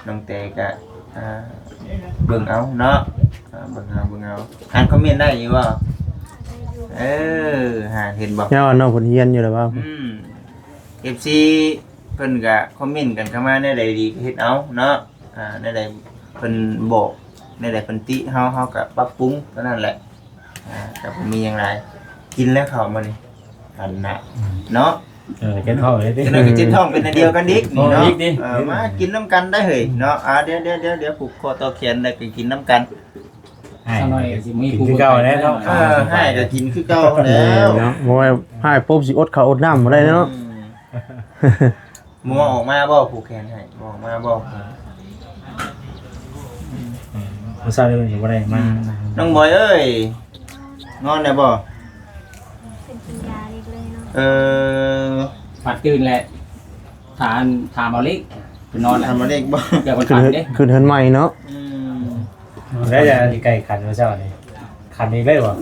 ນ້ອງແຕກໍ ອ່າ ເບິ່ງເອົາເນາະ ອ່າ ເບິ່ງເອົາ ເບິ່ງເອົາ ອ່ານຄອມເມັນໄດ້ຢູ່ບໍ່? ເອີ ຫາ ເຫັນບໍ່? ແນວນ້ອງເພິ່ນຮຽນຢູ່ແລ້ວວ່າ ອືມ ເອັຟຊີ ເພິ່ນກະຄອມເມັນກັນເຂົ້າມາ ແນວໃດດີກໍເຮັດເອົາເນາະ ອ່າ ແນວໃດເພິ່ນບອກ ແນວໃດເພິ່ນຕິເຮົາ ເຮົາກະປັບປຸງເທົ່ານັ້ນແຫຼະ ອ່າ ກະບໍ່ມີຫຍັງຫຼາຍ ກິນແລ້ວເຂົ້າມື້ນີ້ ອັນນ່າ ເນາະ ເອີ ເຈັບທ້ອງເລີຍຕິ ຈັກໜ້ອຍກໍເຈັບທ້ອງເປັນອັນດຽວກັນອີກນີ້ເນາະ ເອີ ມາກິນນຳກັນໄດ້ເຮີ້ຍເນາະ ອ່າ ດຽວໆໆ ຜູກຄໍຕໍ່ແຂນແລ້ວກໍກິນນຳກັນ ອ້າຍ ສາວນ້ອຍກໍຊິມີຜູ້ ກິນຄືເກົ່າແລ້ວເນາະ ເອີ ອ້າຍກໍກິນຄືເກົ່າແລ້ວເນາະ ບໍ່ວ່າອ້າຍປົບຊິອົດເຂົ້າອົດນ້ຳບໍ່ໄດ້ເນາະ ອືມ ບໍ່ອອກມາບໍ່ ຜູກແຂນໃຫ້ ບໍ່ອອກມາບໍ່ ມື້ເຊົ້ານີ້ເພິ່ນກໍບໍ່ໄດ້ມາ ອືມ ນ້ອງບອຍເອີຍ ນອນໄດ້ບໍ່? ເປັນກິນຢາເລັກເລີຍເນາະ ເອີ ພັດຕື່ນແຫຼະ ຖາມ ຖາມເອົາເລກ ໄປນອນແຫຼະ ຖາມເອົາເລກບໍ່? ເກືອບມັນຝັນເດ້ ຂຶ້ນເຮືອນໃໝ່ເນາະ ອືມ ໄດ້ຢາ ໃກ້ຂັນມື້ເຊົ້ານີ້ ຂັນອີກເລີຍບໍ່?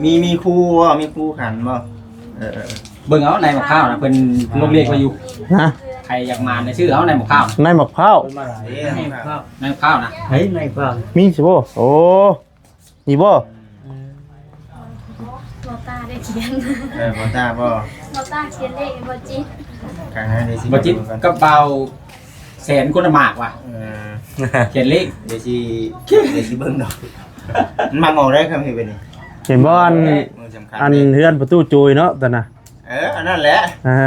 ມີ ມີຄູບໍ່? ມີຄູຂັນບໍ່? ເອີ ເອີ ເບິ່ງເອົາໃນໝາກພ້າວນະ ເພິ່ນລົງເລກໄວ້ຢູ່ ຮະ? ໃຜຢາກໝານໄດ້ຊື້ເອົາໃນໝາກພ້າວ ໃນໝາກພ້າວ ເດ້ ໃນໝາກພ້າວ ໃນໝາກພ້າວນະ ໃນ ໃນພ້າວ ມີຊິບໍ່? ໂອ້ ນີ້ບໍ່? ອືມ ບໍ່ຕາໄດ້ຂຽນ ເອີ ບໍ່ຕາບໍ່? ບໍ່ຕາຂຽນເລກ ບໍ່ຈິດ ກາງໃຫ້ໄດ້ຊິ ບໍ່ຈິດ ກັບບ່າວແສນຄົນລະໝາກວ່າ ເອີ ຂຽນເລກ ດຽວຊິ ດຽວຊິເບິ່ງດອກ ມັນມັກອອກໄດ້ຄຳເຮັດແບບນີ້ ເຫັນບໍ່? ອັນ ອັນເຮືອນປະຕູໂຈຍເນາະ ຕອນນະ ເອີ ອັນນັ້ນແຫຼະ ອ່າ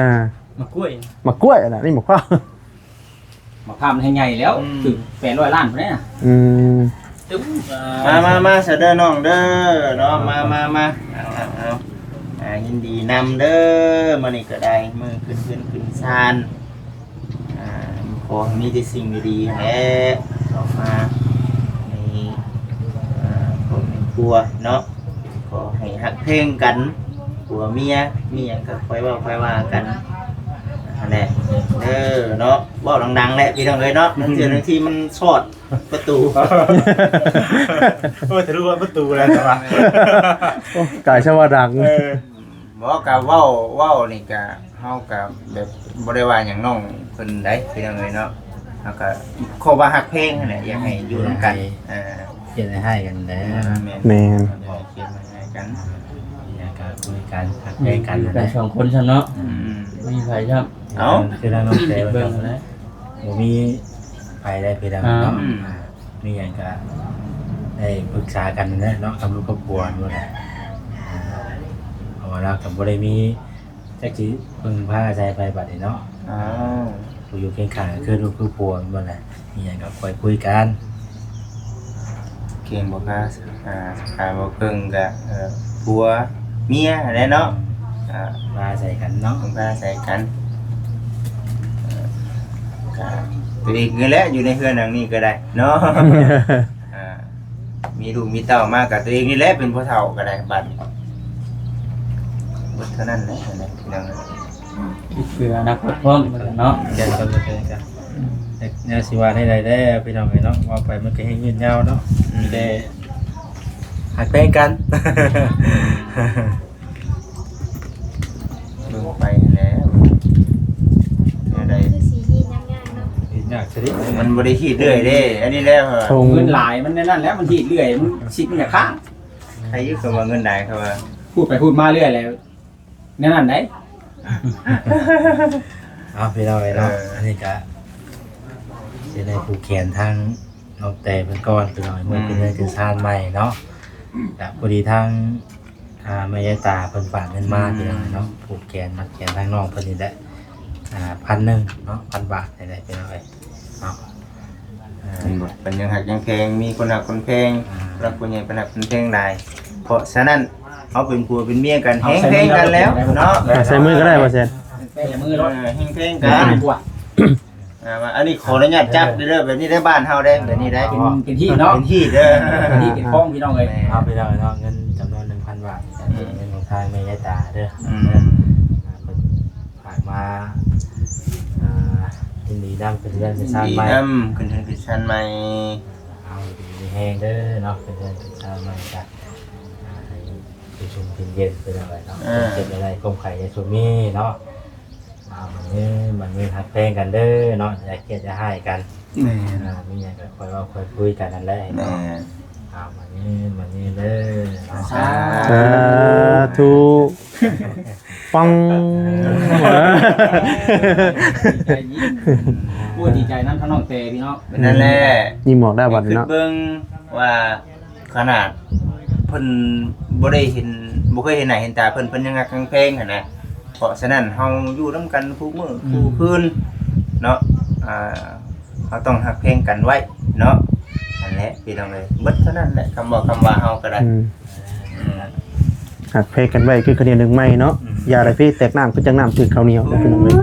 ໝາກກ້ວຍ ໝາກກ້ວຍນະ ນີ້ໝາກພ້າວ ໝາກພ້າວມັນໃຫ້ໃຫຍ່ແລ້ວ ອືມ ຖືກແປດຮ້ອຍລ້ານພຸ້ນນະ ອືມ ມາ ມາ ມາຊະເດີນ້ອງເດີເນາະ ມາ ມາ ມາ ເອົາ ເອົາ ເອົາ ອ່າ ຍິນດີນຳເດີ ມື້ນີ້ກໍໄດ້ມື້ຂຶ້ນເຮືອນຂຶ້ນຊານ ອ່າ ຂໍໃຫ້ມີແຕ່ສິ່ງດີໆຫັ້ນແຫຼະ ອອກມາໃນ ອ່າ ຄອບໃນຄົວເນາະ ຂໍໃຫ້ຮັກແພງກັນ ຜົວເມຍ ມີຫຍັງກໍຄ່ອຍເວົ້າຄ່ອຍວ່າກັນຫັ້ນແຫຼະເດີເນາະ ເວົ້າດັງໆແຫຼະພີ່ນ້ອງເອີຍເນາະ ລາງເທື່ອບາງທີມັນຊອດປະຕູ ໂອ້ຍ ທະລຸປະຕູແລ້ວວ່າ ໂອ້ ກາຍຊະວ່າດັງ ເອີ. ບໍ່ ກະເວົ້າ ເວົ້ານີ້ກະ ເຮົາກະແບບບໍ່ໄດ້ວ່າຫຍັງນ້ອງເພິ່ນໃດ໋ ພີ່ນ້ອງເອີຍເນາະ. ເຮົາກະຂໍວ່າຮັກແພງຫັ້ນແຫຼະ ຢາກໃຫ້ຢູ່ນຳກັນ ເອີ ຄຽດໃຫ້ຮ້າຍກັນແຫຼະ ແມ່ນ ແມ່ນ ຄຽດໃຫ້ຮ້າຍກັນ ແລ້ວກະຄຸຍກັນ ຮັກແພງກັນ ຢູ່ກັນສອງຄົນຊ້ຳເນາະ ອືມ ບໍ່ມີໃຜຊ້ຳ ເອົ້າ ຄືທາງນ້ອງແຕເບິ່ງ ບໍ່ມີໃຜໄດ້ ພີ່ນ້ອງເນາະ ອືມ ອ່າ ມີຫຍັງກະໄດ້ປຶກສາກັນແຫຼະເນາະ ກັບລູກກັບຜົວ ບໍ່ໄດ້ ອ່າ ເພາະວ່າລາວກະບໍ່ໄດ້ມີ ຈັກຊິເພິ່ງພາອາໄສໃຜບັດນີ້ເນາະ ອ້າວ ຜູ້ຢູ່ຄຽງຂ້າງກະຄືລູກຄືຜົວ ແມ່ນບໍ່ລະ ມີຫຍັງກະຄ່ອຍຄຸຍກັນ ຄຽງບໍ່ພາ ອ່າ ພາບໍ່ເພິ່ງກະ ເອີ ຜົວເມຍຫັ້ນແຫຼະເນາະ ອ່າ ພາອາໄສກັນເນາະ ເພິ່ງພາອາໄສກັນ ກະຕົວເອງນີ້ແຫຼະ ຢູ່ໃນເຮືອນຫຼັງນີ້ກະໄດ້ເນາະ ອ່າ ມີລູກມີເຕົ້າມາກະຕົວເອງນີ້ແຫຼະເປັນຜູ້ເຖົ້າກະໄດ້ບັດນີ້ ເບິດເທົ່ານັ້ນແຫຼະ ພີ່ນ້ອງ ເພື່ອອະນາຄົດພ້ອມເນາະ ແມ່ນ ແມ່ນ ແມ່ນ ແນວຊິວ່າແນວໃດແດ່ພີ່ນ້ອງເອີຍເນາະ ເວົ້າໄປມັນກະແຮ່ງຍືດຍາວເນາະ ອືມ ມີແຕ່ຮັກແພງກັນ ເບິ່ງໄປຫັ້ນແຫຼະ ແນວໃດ ຄືຊິຮີດຍາກໆເນາະ ຮີດຍາກຊະເດ ມັນບໍ່ໄດ້ຮີດເລື້ອຍເດ້ ອັນນີ້ແຫຼະ ເງິນຫຼາຍມັນແນວນັ້ນແຫຼະ ມັນຮີດເລື້ອຍ ມັນຊິດມັນຢາກຄ້າງ ໃຜຢູ່ຄຳວ່າເງິນຫຼາຍ ເຂົາວ່າ ຮູດໄປຮູດມາເລື້ອຍແຫຼະ ແນວນັ້ນໃດ ເອົາ ພີ່ນ້ອງເອີຍເນາະ ເອີ ອັນນີ້ກະຊິໄດ້ຜູກແຂນທາງນ້ອງແຕເພິ່ນກ່ອນ ພີ່ນ້ອງເອີຍ ເມື່ອຂຶ້ນເຮືອນຂຶ້ນຊານໃໝ່ເນາະ ກະພໍດີທາງ ອ່າ ແມ່ຍາຍຕາເພິ່ນຝາກເງິນມາ ອືມ ພີ່ນ້ອງເນາະ ຜູກແຂນມັດແຂນທາງນ້ອງເພິ່ນນີ້ແຫຼະ ອ່າ ພັນໜຶ່ງເນາະ ພັນບາດນີ້ແຫຼະ ພີ່ນ້ອງເອີຍເນາະ ເອີ ເຫັນບໍ່ ເພິ່ນຍັງຮັກຍັງແພງ ມີຄົນຮັກຄົນແພງ ອ່າ ຜູ້ຫຼັກຜູ້ໃຫຍ່ເພິ່ນຮັກເພິ່ນແພງຫຼາຍ ເພາະສະນັ້ນ ເຮົາເປັນຜົວເປັນເມຍກັນ ເຮົາ ແຮງແພງກັນແລ້ວເນາະ ອ່າ ໃສ່ມືກໍໄດ້ ບໍ່ແຊນ ໃສ່ມືໂລດ ເອີ ແຮງແພງກັນ ອ່າ ອັນນີ້ຂໍອະນຸຍາດຈັບເດີ ແບບນີ້ໄດ້ ບ້ານເຮົາໄດ້ ແບບນີ້ໄດ້ ເປັນ ເປັນຮີດເນາະ ເປັນຮີດເດີ ເປັນຮີດເປັນຄອງ ພີ່ນ້ອງເອີຍ ເອົາ ພີ່ນ້ອງເນາະ ເງິນຈຳນວນໜຶ່ງພັນບາດ ອືມ ເປັນຂອງທາງແມ່ຍາຍຕາເດີ ອືມ ອ່າ ເພິ່ນຝາກມາ ອ່າ ຍິນດີນຳ ຂຶ້ນເຮືອນຂຶ້ນຊານໃໝ່ ຍິນດີນຳ ຂຶ້ນເຮືອນຂຶ້ນຊານໃໝ່ ເອົາ ຢູ່ດີມີແຮງເດີເນາະ ຂຶ້ນເຮືອນຂຶ້ນຊານໃໝ່ກະ ອ່າ ໃຫ້ຢູ່ຊຸ່ມກິນເຢັນ ພີ່ນ້ອງເອີຍເນາະ ເອີ ເຈັບຢ່າໄດ້ ຄວາມໄຂ້ຢ່າຊຸມມີເນາະ ອ່າ ມັນມີ ມັນມີຮັກແພງກັນເດີເນາະ ຢ່າຄຽດຢ່າຮ້າຍກັນ ແມ່ນ ອ່າ ມີຫຍັງກະຄ່ອຍເວົ້າຄ່ອຍຄຸຍກັນນັ້ນແຫຼະ ແມ່ນ ເນາະ ອ່າ ມັນມີ ມັນມີເດີເນາະ ສາ ສາທຸ ປັງ ດີໃຈຍິ່ງ ໂອ້ຍ ດີໃຈນຳທາງນ້ອງແຕພີ່ນ້ອງ ນັ້ນແຫຼະ ຍິ້ມອອກໄດ້ບັດນີ້ເນາະ ຄິດເບິ່ງວ່າ ຂະໜາດເພິ່ນບໍ່ໄດ້ເຫັນ ບໍ່ເຄີຍເຫັນໜ້າເຫັນຕາເພິ່ນ ເພິ່ນຍັງຮັກຍັງແພງຫັ້ນນະ ເພາະສະນັ້ນເຮົາຢູ່ນຳກັນຄູ່ມື້ ອືມ ຄູ່ຄືນເນາະ ອ່າ ເຮົາຕ້ອງຮັກແພງກັນໄວ້ເນາະ ນັ້ນແຫຼະພີ່ນ້ອງເອີຍ ເບິດເທົ່ານັ້ນແຫຼະ ຄຳເວົ້າຄຳວ່າເຮົາກໍໄດ້ ອືມ ອືມ ຮັກແພງກັນໄວ້ຄືເຂົ້າໜຽວໜຶ້ງໄມ້ເນາະ ອືມ ຢ່າໄດ້ໄປແຕກນ້ຳຄືຈັ່ງນ້ຳຖືກເຂົ້າໜຽວເດີພີ່ນ້ອງເອີຍ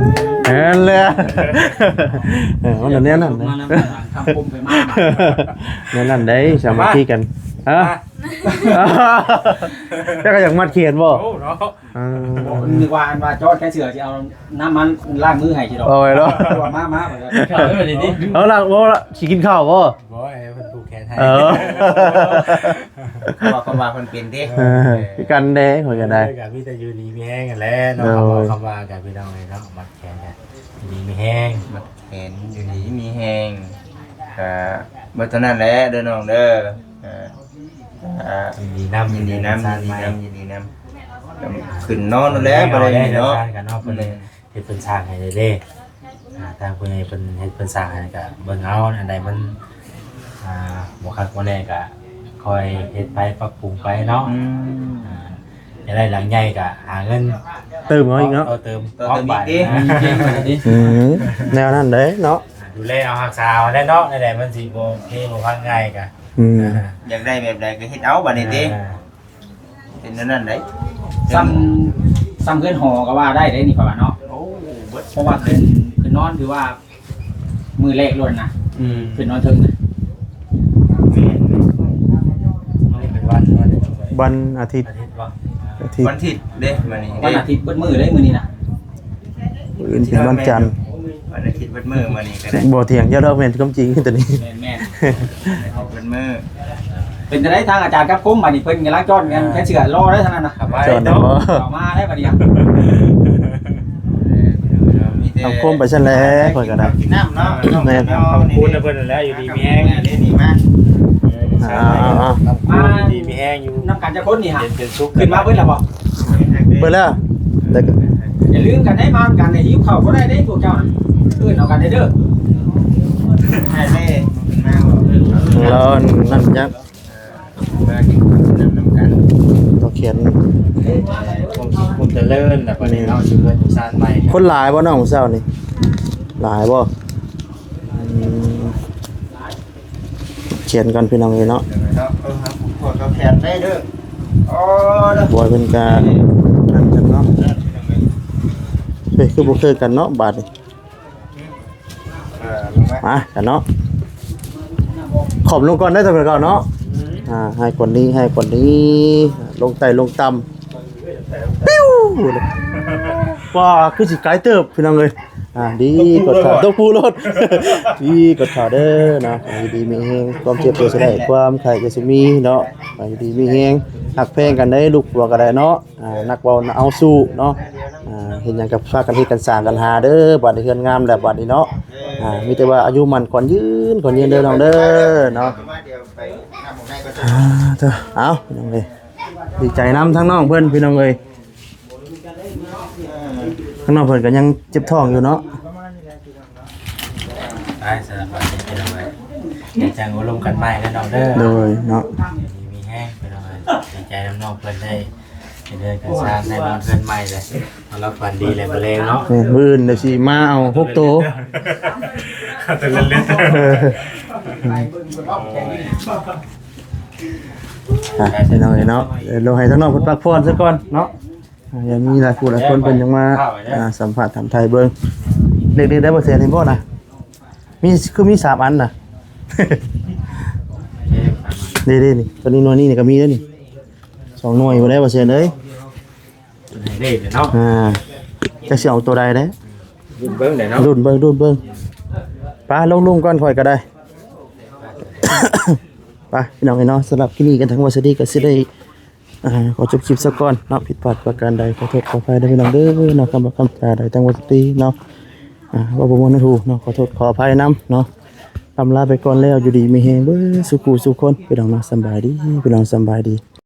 ນັ້ນແຫຼະ ເອີ ມັນແນວນັ້ນນະ ມານຳ ຄຳຄົມໄປມາ ແນວນັ້ນໄດ໋ ສາມັກຄີກັນ ຮະ ເຈົ້າກໍຢາກມັດແຂນບໍ່? ໂອ້ເນາະ ເອີ ບໍ່ ນຶກວ່າອັນວ່າຈອດແຄ່ເສືອຊິເອົານ້ຳມັນລ້າງມືໃຫ້ຊິດອກ ເອົາໄວ້ເນາະ ວ່າມາ ມາ ເອົາລະ ບໍ່ລະ ຊິກິນເຂົ້າບໍ່? ບໍ່ ໃຫ້ເພິ່ນຜູກແຂນໃຫ້ ເອີ ເຂົາວ່າ ເຂົາວ່າເພິ່ນເປັນເດ້ ເອີ ຄືກັນເດ້ ຂ້ອຍກໍໄດ້ ເອີ ກໍມີແຕ່ຢູ່ດີມີແຮງຫັ້ນແຫຼະເນາະ ໂດຍ ຄຳວ່າກັບພີ່ນ້ອງເອີຍເນາະ ມັດແຂນກັນ ຢູ່ດີມີແຮງ ມັດແຂນ ຢູ່ດີມີແຮງ ກະເບິດເທົ່ານັ້ນແຫຼະເດີນ້ອງເດີ ເອີ ອ່າ ຍິນດີນຳ ຍິນດີນຳ ຍິນດີນຳ ຍິນດີນຳ ຂຶ້ນນອນແລ້ວ ບໍ່ໄດ້ເນາະ ເພິ່ນເຮັດເພິ່ນສ້າງໃຫ້ເດ້ ອ່າ ທາງຜູ້ໃຫຍ່ເພິ່ນເຮັດເພິ່ນສ້າງໃຫ້ ກະເບິ່ງເອົາ ອັນໃດມັນ ອ່າ ບໍ່ຄັກບໍ່ແນ່ ກະຄ່ອຍເຮັດໄປ ປັບປຸງໄປເນາະ ອືມ ອ່າ ຢາກໄດ້ຫຼັງໃຫຍ່ກະຫາເງິນຕື່ມເອົາອີກເນາະ ຕໍ່ເຕີມ ຕໍ່ເຕີມອີກເດ້ ອືມ ແນວນັ້ນເດ້ເນາະ ອ່າ ດູແລເອົາ ຮັກສາເອົາແຫຼະເນາະ ແນວໃດມັນຊິບໍ່ເພບໍ່ພັງງ່າຍກະ ອືມ ຢາກໄດ້ແບບໃດກໍເຮັດເອົາບັດນີ້ຕິ ອ່າ ເປັນແນວນັ້ນໄດ໋ ສ່ຳ ສ່ຳເຮືອນຫໍກໍວ່າໄດ້ເດ້ນີ້ ຂ້ອຍວ່າເນາະ ໂອ້ ເບິດ ເພາະວ່າຂຶ້ນ ຂຶ້ນນອນຖືວ່າມື້ແລກໂລດນະ ອືມ ຂຶ້ນນອນເທິງນະ ແມ່ນ ມື້ນີ້ເປັນວັນ ວັນ ວັນອາທິດ ອາທິດບໍ່? ອາທິດ ວັນອາທິດເດ້ ມື້ນີ້ເດ້ ວັນອາທິດເບິດມື້ເດ້ມື້ນີ້ນະ ມື້ອື່ນເປັນວັນຈັນ ວັນອາທິດເບິດມື້ ມື້ນີ້ກໍໄດ້ ບໍ່ຖຽງເຈົ້າດອກ ແມ່ນຄວາມຈິງຕົວນີ້ ແມ່ນໆ ອາທິດເບິດມື້ ເປັນຈັ່ງໃດທາງອາຈານກັບຄົມ ບັດນີ້ເພິ່ນກຳລັງຈ້ອນກັນ ອ່າ ແຂນເສື້ອລໍໄດ້ທັງນັ້ນນະ ສະບາຍເນາະ ເຂົ້າມາໄດ້ບັດນີ້ ເອົາຄົມໄປຊັ້ນແຫຼະ ຂ້ອຍກໍໄດ້ ກິນນ້ຳເນາະ ແມ່ນ ຂອບຄຸນເພິ່ນແຫຼະ ຢູ່ດີມີແຮງ ເອີ ມາຢູ່ດີມີແຮງຢູ່ ນຳກັນຈັກຄົນນີ້ຫະ ເປັນສຸກ ຂຶ້ນມາເບິດແລ້ວບໍ່? ເບິດແລ້ວ ແຕ່ກໍ ຢ່າລືມກັນໄດ້ ມານຳກັນໄດ້ ຫິວເຂົ້າບໍ່ໄດ້ເດ້ພວກເຈົ້ານະ ເອີ້ນເອົາກັນເດີ ໃຫ້ແມ່ ລາວນັ້ນຈັກ ມາກິນນ້ຳນຳກັນ ຕໍ່ແຂນ ຄວາມສຸກຄວາມຈະເລີນ ແລ້ວບັດນີ້ເຮົາຊິເຮືອນຊານໃໝ່ ຄົນຫຼາຍບໍ່ນ້ອງ ມື້ເຊົ້ານີ້ ຫຼາຍບໍ່? ອືມ ຂຽນກ່ອນພີ່ນ້ອງເອີຍເນາະ ເນາະ ເອີ ຫາຜູ້ກວດເຂົາແຂນໄດ້ເດີ ອໍ ບອຍເພິ່ນກະນັ້ນກັນເນາະ ເອີ ຄືບໍ່ຄືກັນເນາະ ບາດນີ້ ເອີ ມາກັນເນາະ ຂອບລົງກ່ອນໄດ້ ສຳລັບເຮົາເນາະ ອ່າ ໃຫ້ກວ່ານີ້ ໃຫ້ກວ່ານີ້ ລົງໃຕ້ລົງຕ່ຳ ປິວ ວ້າ ຄືຊິໄກເຕີບ ພີ່ນ້ອງເອີຍ ອ່າ ດີກວດຂ້າ ຕົກພູໂລດ ດີກວດຂ້າເດີເນາະ ໃຫ້ຢູ່ດີມີແຮງ ຄວາມເຈັບຢ່າຊິໄດ້ ຄວາມໄຂ້ຢ່າຊິມີເນາະ ໃຫ້ຢູ່ດີມີແຮງ ຮັກແພງກັນເດີ ລູກຜົວກໍໄດ້ເນາະ ອ່າ ນັກເວົ້າເອົາສູ້ເນາະ ອ່າ ເຮັດຫຍັງກໍພາກັນເຮັດກັນສ້າງກັນຫາເດີ ບາດນີ້ເຮືອນງາມແລ້ວບາດນີ້ເນາະ ອ່າ ມີແຕ່ວ່າອາຍຸໝັ້ນຂວັນຍືນ ຂວັນຍືນເດີນ້ອງເດີເນາະ ອ່າ ເອົາ ພີ່ນ້ອງເອີຍ ດີໃຈນຳທັງນ້ອງເພິ່ນ ພີ່ນ້ອງເອີຍ ທາງນ້ອງເພິ່ນກໍຍັງເຈັບທ້ອງຢູ່ເນາະ ໄປສະບາຍດີພີ່ນ້ອງເອີຍ ດຽວຈັ່ງໂອ້ລົມກັນໃໝ່ເດີນ້ອງເດີ ໂດຍເນາະ ດີມີແຮງພີ່ນ້ອງເອີຍ ດີໃຈນຳນ້ອງເພິ່ນໄດ້ເຮັດເຮືອນຂຶ້ນຊານ ໄດ້ນອນເຮືອນໃໝ່ເລີຍ ນອນຫຼັບຝັນດີແລ້ວມື້ແລງເນາະ ແມ່ນ ມື້ອື່ນດຽວຊິມາເອົາຫົກໂຕ ເອົາໂຕເລັກໆ ເອີ ອ່ະ ພີ່ນ້ອງເອີຍເນາະ ດຽວໃຫ້ທາງນ້ອງເພິ່ນພັກຜ່ອນຊະກ່ອນເນາະ ອ່າ ຍັງມີຫຼາຍຜູ້ຫຼາຍຄົນເພິ່ນຍັງມາ ອ່າ ສຳພາດຖາມໄຖ່ເບິ່ງ ເລກໆ ໄດ້ບໍ່ແສນ ເຫັນບໍ່ນະ ມີ ຄືມີສາມອັນນະ ເດ້ໆ ນີ້ ຕົວນີ້ໜ່ວຍນີ້ນີ້ກໍມີເດ້ນີ້ ສອງໜ່ວຍບໍ່ໄດ້ບໍ່ແສນເອີຍ ໃຫ້ເດ້ເນາະ ອ່າ ຈັກຊິເອົາຕົວໃດເດ້ ລຸ້ນເບິ່ງເດ້ເນາະ ລຸ້ນເບິ່ງ ລຸ້ນເບິ່ງ ໄປລົງລຸ້ນກ່ອນ ຂ້ອຍກໍໄດ້ ໄປພີ່ນ້ອງເອີຍເນາະ ສຳລັບຄລິບນີ້ກໍທາງວາສະດີກໍຊິໄດ້ ອ່າ ຂໍຈົບຄລິບຊະກ່ອນເນາະ ຜິດພາດປະການໃດ ຂໍໂທດຂໍອະໄພເດີພີ່ນ້ອງເດີເນາະ ຄຳວ່າຄຳຈາໃດທາງວາສະດີເນາະ ອ່າ ເວົ້າບໍ່ມ່ວນໃນຫູເນາະ ຂໍໂທດຂໍອະໄພນຳເນາະ ອຳລາໄປກ່ອນແລ້ວ ຢູ່ດີມີແຮງເບິດສູ່ຜູ້ສູ່ຄົນ ພີ່ນ້ອງເນາະ ສຳບາຍດີ ພີ່ນ້ອງ ສຳບາຍດີ.